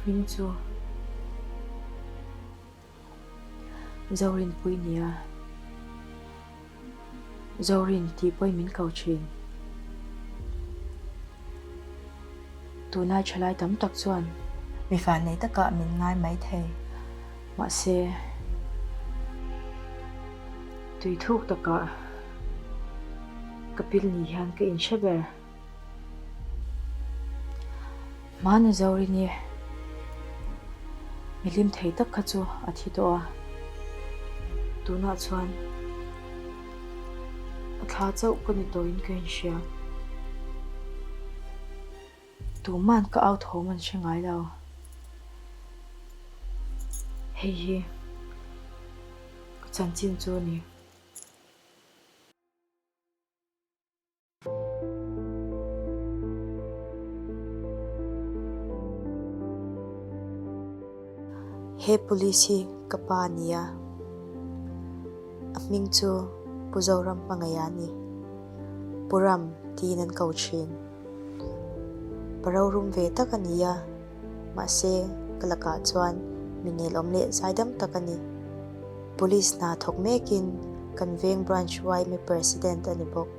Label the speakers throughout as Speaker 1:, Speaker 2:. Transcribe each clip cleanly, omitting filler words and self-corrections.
Speaker 1: hming chu Zorinpui nia. Zorin tih pawhin min ko thin. Tunlai thalai tam tak chuan.
Speaker 2: Mi fanei takah min ngai mai thei.
Speaker 1: Mahse, tui thuk takah ka pil ni hian ka inhre ber. Hmana Zorini mi hlim thei tak kha chu a thi tawh a, tunah chuan a thla chauh ka ni tawhin ka inhria. Tuman ka au thawm an hre ngai lo. Hei hi ka chanchin chu a ni.
Speaker 2: He police hi ka pa a ni a, a hming chu Pu Zoram Hmangaih a ni. Pu Ram tiin an ko thin. Pa rorum ve tak a ni a, mahse ka lakah chuan mi nelawm leh zaidam tak a ni. Police hna thawk mekin kan veng branch yma president a ni bawk.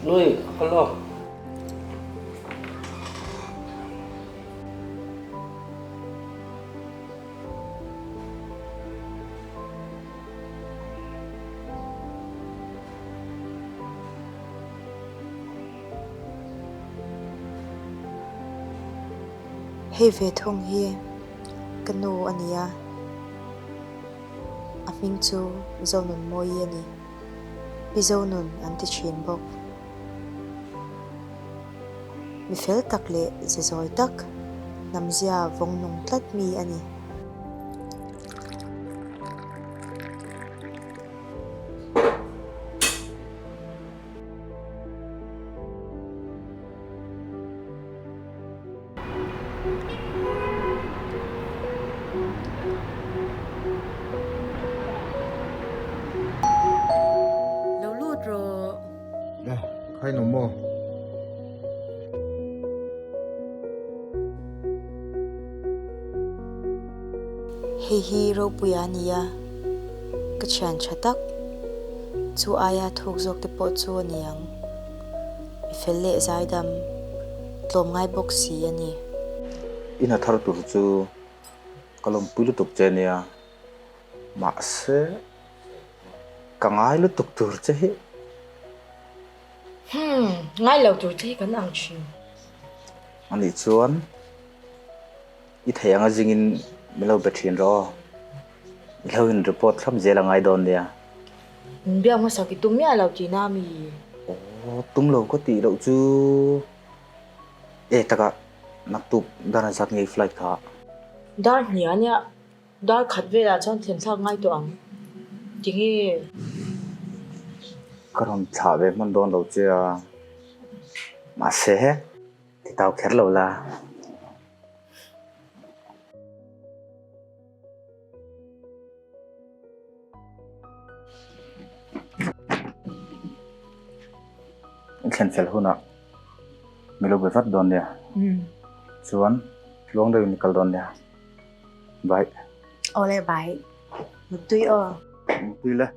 Speaker 3: Nui, hello.
Speaker 2: Hei ve thung hi ka nu a ni a, a hming chu Zonunmawii a ni. Pi Zonun an ti thin bawk. Mi fel tak leh ze zawi tak, hnamzia vawng nung tlat mi a ni.
Speaker 1: Lo lut rawh.
Speaker 4: A, khai nawm maw?
Speaker 2: Hei hi Ropuia a ni a, ka thian tha tak. Chu aia thuk zawk te pawh chu a ni ang. Mi fel leh zaidam, tlawmngai bawk si a ni.
Speaker 3: I hna thar tur chu ka lawmpui lutuk che nia, mahse ka ngai lutuk tur che hi.
Speaker 1: Hmm, ngai lo tur che hi kan ang thin.
Speaker 3: Anih chuan i thei anga zingin min lo be thin rawh aw. I lo in report thlap zel a ngai dawn nia.
Speaker 1: Min biak hmasak i tum miah lo tihna a mi?
Speaker 3: Aw, tum lo ka tih loh chu e takah naktuk dar an zat ngei flight kha.
Speaker 1: Dar hnih a nia, dar khat velah chuan thlen thlak ngai tawh ang. Tinge?
Speaker 3: Ka rawn thlah ve hman dawn lo che a, mahse ti tau kher lo la. I thlen fel hunah mi lo be vat dawn nia. Chuan tluang deuhin i kal dawn nia. Bye.
Speaker 2: Awle bye. Muttui aw.
Speaker 3: Muttui le.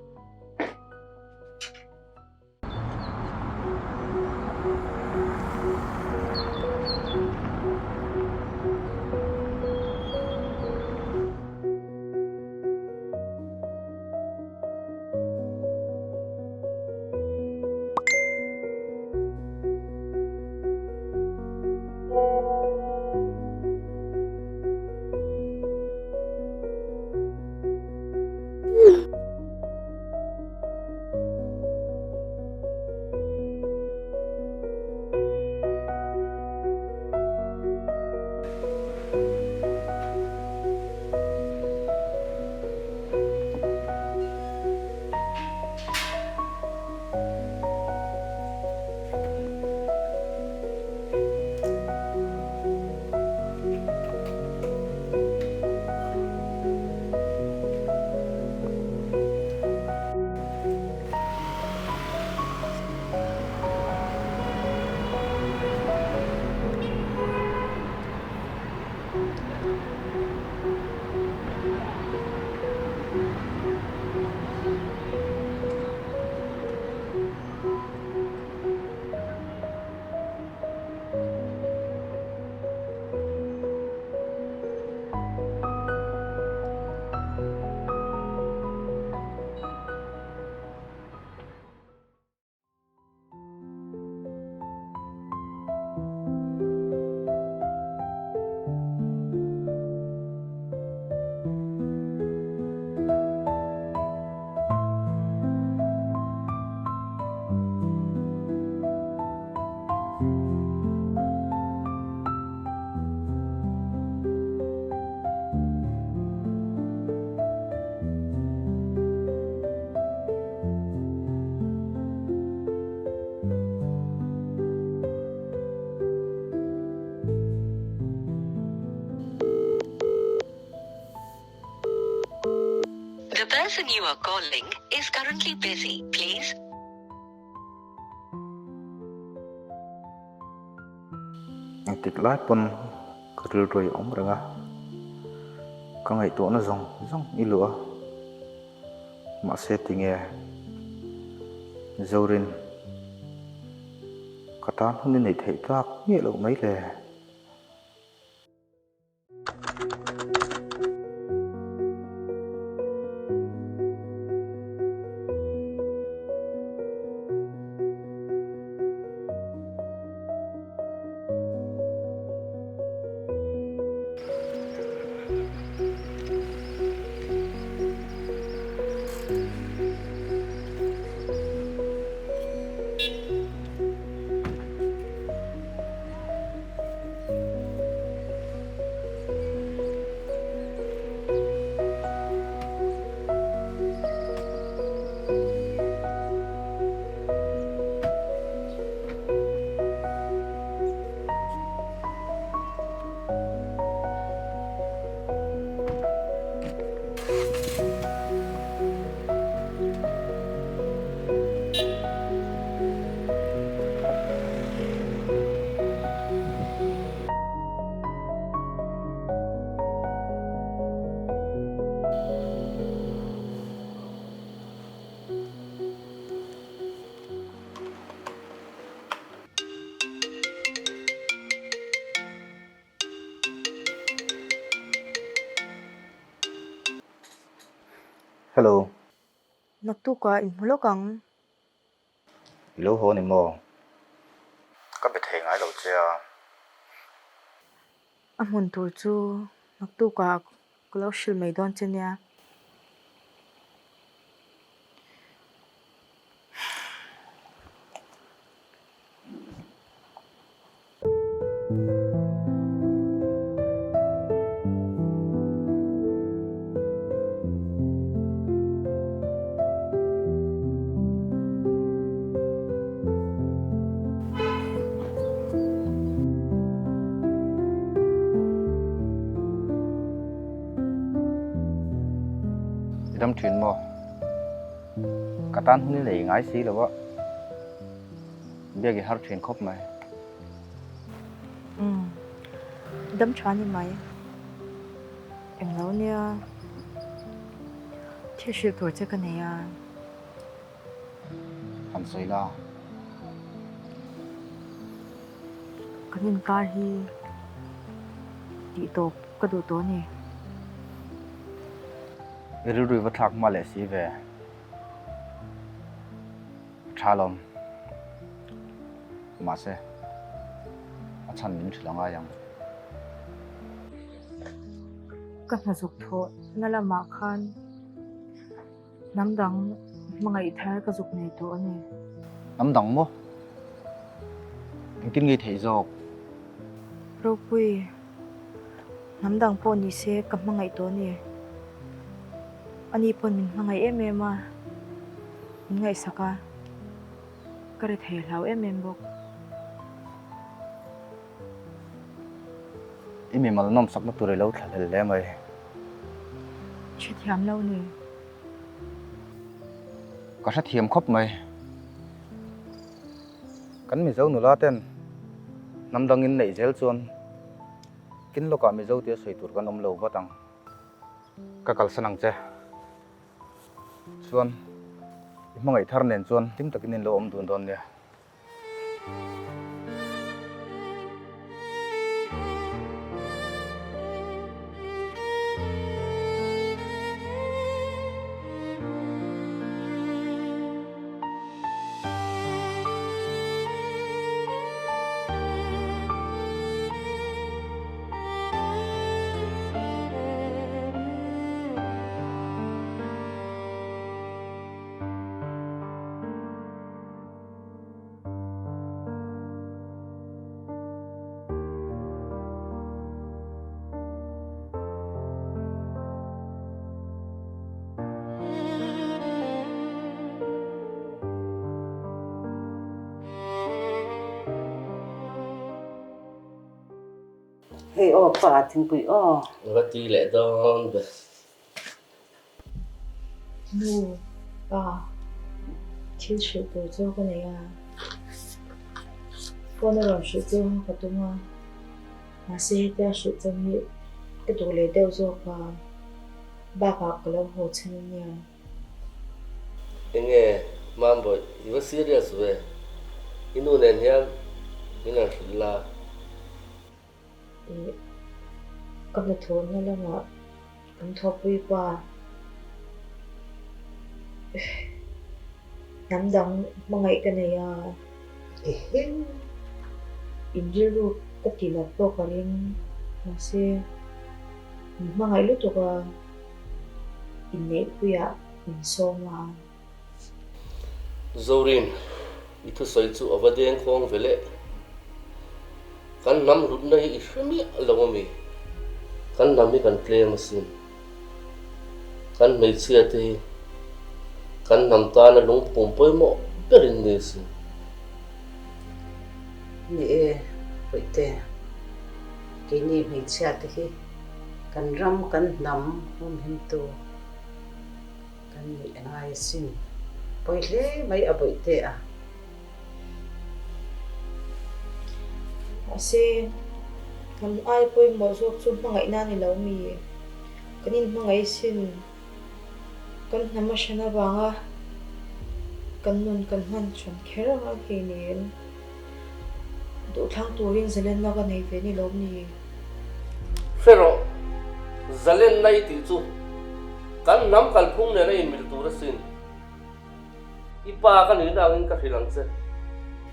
Speaker 5: person you are calling is currently busy. Please.
Speaker 3: Engtik lai pawn ka rilru i awm reng a, ka ngaihtuahna zawng zawng i luh a, mahse tinge Zorin ka tan hun i neih theih tak miah loh mai le. Hello.
Speaker 2: Naktukah inhmu lawk ang.
Speaker 3: I lo haw ni maw? Ka be thei ngai lo che a.
Speaker 2: A hmun tur chu naktukah ka lo hrilh mai dawn che nia.
Speaker 3: I dam thin maw? Ka tan hun i nei ngai si lo a. Biak i har thin khawp mai.
Speaker 2: Umm, dam tha ni mai. Englo nia, thil hrilh tur che ka nei a.
Speaker 3: Han sawi la.
Speaker 2: Kan inkar hi tih tawp ka duh tawh a ni.
Speaker 3: I rilru i va thlak hma leh si ve. A tha lawm. Mahse, a chhan min hrilh a ngai ang.
Speaker 2: Ka hna zuk thawh na lamah khan hnam dang hmangaih thar ka zuk nei tawh a ni.
Speaker 3: Hnam dang maw? Engtin nge i theih zawk?
Speaker 2: Ropui, hnam dang pawh ni se ka hmangaih tawh a ni. Ani pawn min hmangaih em em a, min ngaihsak a, ka ri thei hlau em em bawk.
Speaker 3: I mimal nawmsakna tur i lo thlahlel hle mai.
Speaker 2: Hrethiam lo ni.
Speaker 3: Ka hrethiam khawp mai. Kan Mizo nula ten hnam dangin neih zel chuan kin lawkah Mizo tia sawi tur kan awm lo vat ang. Ka kalsan ang che. Chuan i hmangaih thar nen chuan hlim takin in lo awm dun dawn nia.
Speaker 6: Hei aw pa thingpui aw.
Speaker 7: Va ti leh dawn ve.
Speaker 1: Nu, pa, thil hrilh tur chu ka nei a, phone a rawn hrilh chu ka tum a, mahse hetia hrilh chang hi ka duh leh deuh zawk a, bakah ka lo haw chhan a nia.
Speaker 6: Enge Mambawi, i va serious ve, i nu nen hian min han hrilh la.
Speaker 1: Ih, ka hnathawhna lamah kan thawhpui pa hnam dang hmangaih ka nei a, in rilru ka tih nat pawh ka ring, mahse min hmangaih lutuk a, inneihpuiah min sawm a.
Speaker 6: Zorin, i thusawi chu a va deng khawng ve le. Kan hnam hlutna hi i hre miah lo a mi? Kan hnam hi kan tlem asin. Kan hmeichhia te hi kan hnam tana lungphum pawimawh berin ni asin.
Speaker 7: Ni e, Puihte, keini hmeichhia te hi kan ram kan hnam humhimtu. Kan nih a ngai asin. Pawi hle mai a bawih te a.
Speaker 1: Mahse, kan ai pawimawh zawk chu hmangaihna a ni lo mi? Kan inhmangaih asin. Kan hnam a hran avanga kan nun kan hman hran kher anga hei nen duhthlang turin zalenna ka nei ve ni lo mi?
Speaker 6: Hre rawh, zalenna i tih chu kan hnam kalphung nen a inmil tur asin. I pa ka nihna angin ka hrilh ang che.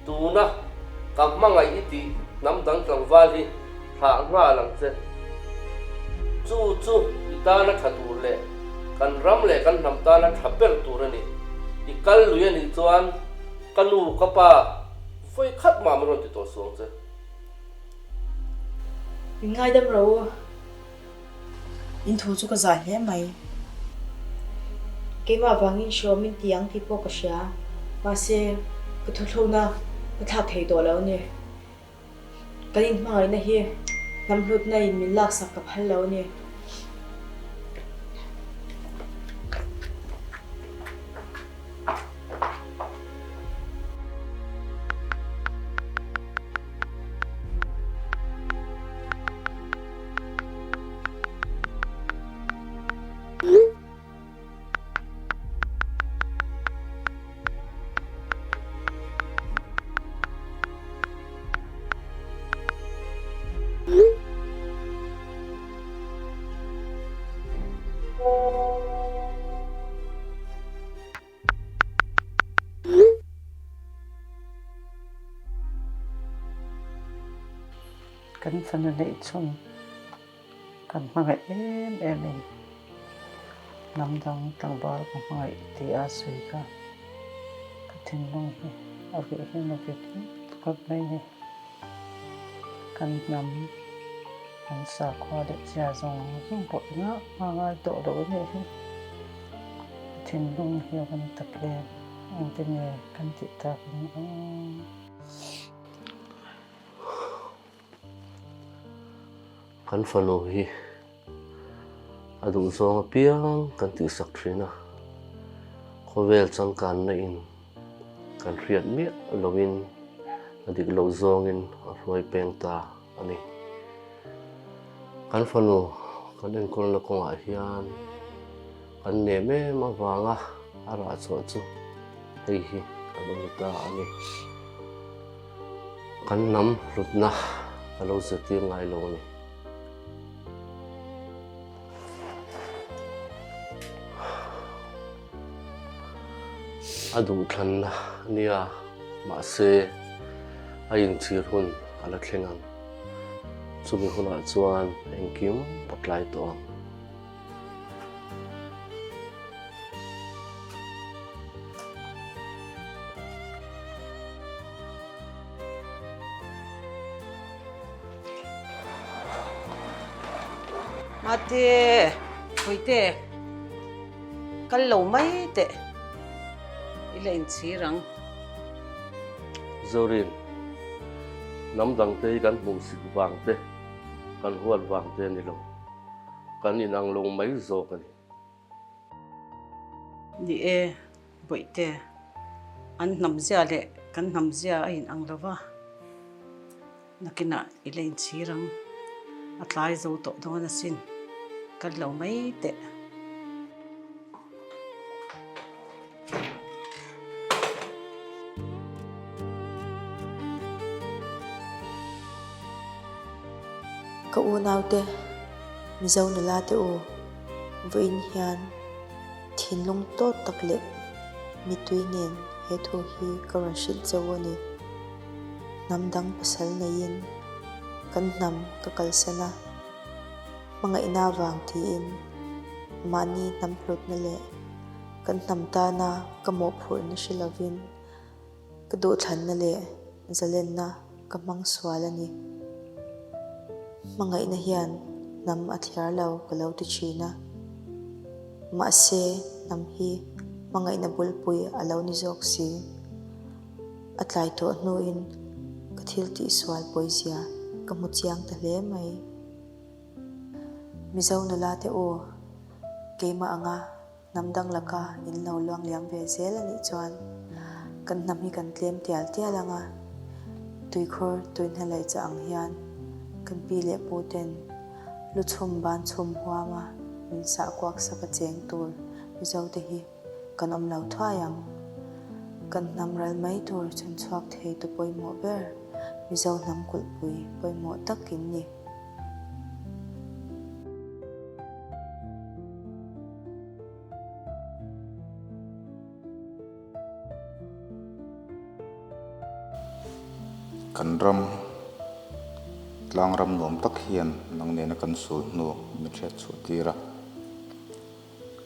Speaker 6: Tuna ka hmangaih i tih hnam dang tlangval hi thlah nghal ang che. Chu chu i tana tha tur leh kan ram leh kan hnam tana tha ber tur a ni. I kal lui a nih chuan ka nu ka pa vawi khat mah min rawn ti tawh suang che.
Speaker 1: Min ngaidam ro u. In thu chu ka zah hle mai. Keimah vangin hreawm min ti ang tih pawh ka hria. Mahse, ka thuthlukna ka thlak thei tawh lo a ni. Kan inhmangaihna hi hnam hlutna in min laksak ka phal lo a ni.
Speaker 7: Kan fanu neih chhun kan hmangaih em em in hnam dang tlangval ka hmangaih tih a sawi kha ka thinlung hi a vih hian a vit khawp mai a ni. Kan hnam kan sakhua leh zia zawng zawng pawh engah hma ngai tawh lo a nih hi. Thinlung hi a van tak em, engtin nge kan tih tak ang aw.
Speaker 6: Kan fanu hi a duhzawng apiang kan tihsak thin a, khawvel changkanna in kan hriat miah loin a dik loh zawngin a hruai peng ta a ni. Kan fanu kan enkawlna kawngah hian kan nem em avanga a rah chhuah chu hei hi a lo ni ta a ni. Kan hnam hlutna a lo zirtir ngai lo a ni. A duhthlanna a nia, mahse a inchhir hun a la thleng ang. Chumi hunah chuan engkim a tlai tawh ang.
Speaker 7: Mate, Puite, kal lo mai teh, i la inchhir ang.
Speaker 6: Zorin, hnam dangte hi kan hmuhsit vang te, kan huat vang te a ni lo. Kan inang lo mai zawk a ni.
Speaker 7: Ni e, Bawihte, an hnamzia leh kan hnamzia a inang lo va, nakinah i la inchhir ang, a tlai zo tawh dawn asin, kal lo mai teh.
Speaker 2: Ka unaute, Mizo nula te u, vawiin hian thinlung tawt tak leh mitui nen he thu hi ka rawn hrilh cheu a ni. Hnam dang pasal neiin kan hnam ka kalsan a, hmangaihna vang tiin mahni hnam hlutna leh Kan hnam tana ka mawhphurhna hre lovin ka duhthlanna leh zalenna ka hmang sual a ni. Hmangaihna hian hnam a thliar lo ka lo ti thin a. Mahse, hnam hi hmangaihna bulpui a lo ni zawk si. A tlai tawh hnuin ka thil tihsual pawizia ka hmu chiang ta hle mai. Mizo nula te u, keimah anga hnam dang laka in lo luang liam ve zel a nih chuan kan hnam hi kan tlem tial tial ang a, tuikhur tuihna laih chah ang hian kan pi leh pu ten lu chhum ban chhum huama min sah kuak sak a cheng tur Mizo te hi kan awm lo thuai ang. Kan hnam ral mai tur chhan chhuak thei tu pawimawh ber Mizo hnam kulhpui pawimawh tak in ni.
Speaker 3: Kan ram tlang ram nuam tak hian nang nena kan sul hnu min hriat chhuah tir a.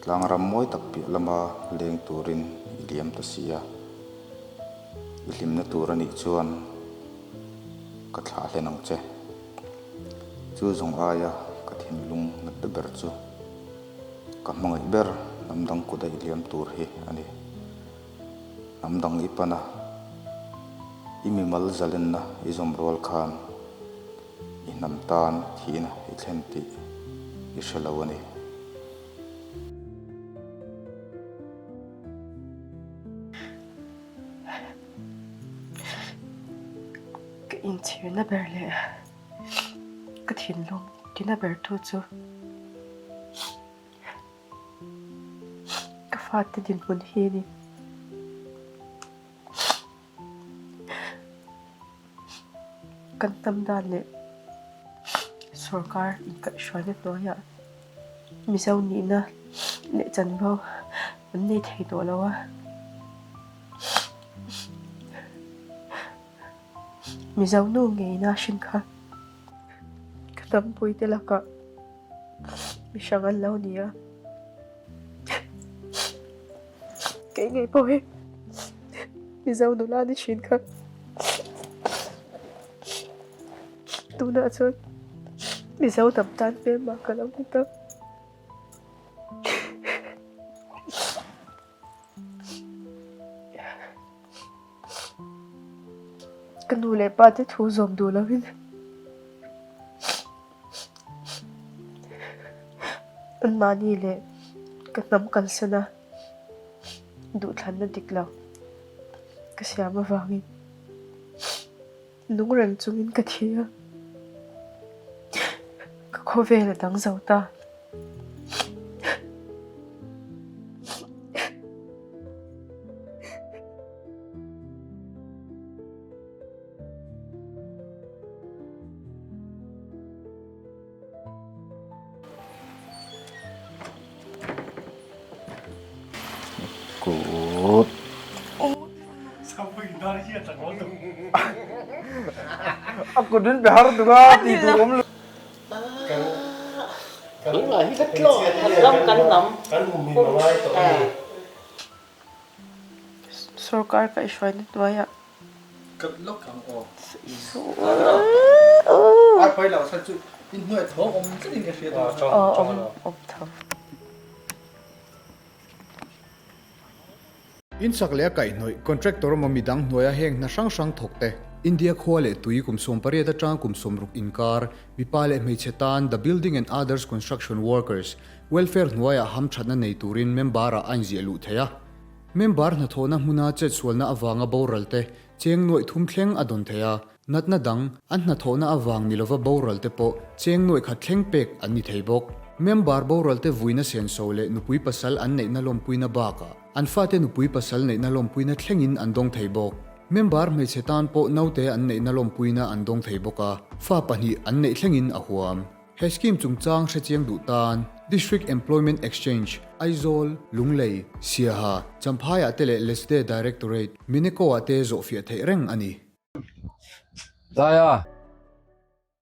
Speaker 3: Tlang ram mawi tak piah lama leng turin i liam ta si a, i hlimna tur a nih chuan ka thlah hlen ang che. Chu zawng aia ka thinlung natna ber chu ka hmangaih ber hnam dang kut a i liam tur hi a ni. Hnam dang i pan a, i mimal zalenna i zawm rual khan I hnam tan thihna i thlen tih i hre lo a ni.
Speaker 8: Ka inchhirna ber leh ka thinlung tina ber tu chu ka fate dinhmun hi a ni. Kan hnam dan leh sorkar inkaihhruaina hnuaiah Mizo nihna leh chanvo an nei thei tawh lo a. Mizo nu ngeina hrin kha ka hnampuite lakah mihring an lo ni a. Kei ngei pawh hi Mizo nula ni thin kha tunah chuan Mizo hnam tan hmel mah ka lo ni ta. Ka nu leh pa te thu zawm duh lovin anmahni leh ka hnam kalsan a duhthlanna dik lo ka siam avangin nung reng chungin ka thi a, ka khawvel a dang zo ta.
Speaker 3: Kut. A kut in pe har tuk a ti tur awm lo.
Speaker 8: Sorkar kaihhruaina hnuaiah.
Speaker 4: In sak leh a kaihhnawih contractor emaw midang hnuaia heng hna hrang hrang thawk te.
Speaker 9: India khua leh tui kum 18 atang kum 60 inkar, mipa leh hmeichhe tan The Building and Others Construction Workers Welfare hnuaiah hamthatna nei turin member-ah a inziah luh thei a. Member hnathawhna hmuna chetsualna avanga boral te cheng nuaih thum thleng a dawn thei a, natna dang an hnathawhna avang ni lova boral te pawh cheng nuaih khat thleng pek an ni thei bawk. Member boral te vuina senso leh nupui pasal an neihna lawmpuina bakah an fate nupui pasal neihna lawmpuina thlengin an dawng thei bawk. Member hmeichhe tan pawh naute an neihna lawmpuina an dawng thei bawk a, fa pahnih an neih thlengin a huam. He scheme chungchang hrechiang duh tan District Employment Exchange, Aizawl, Lunglei, Siaha, Champhaiah te leh Lesde Directorate, Mineko-ah te zawhfiah theih reng a ni.
Speaker 10: Daia.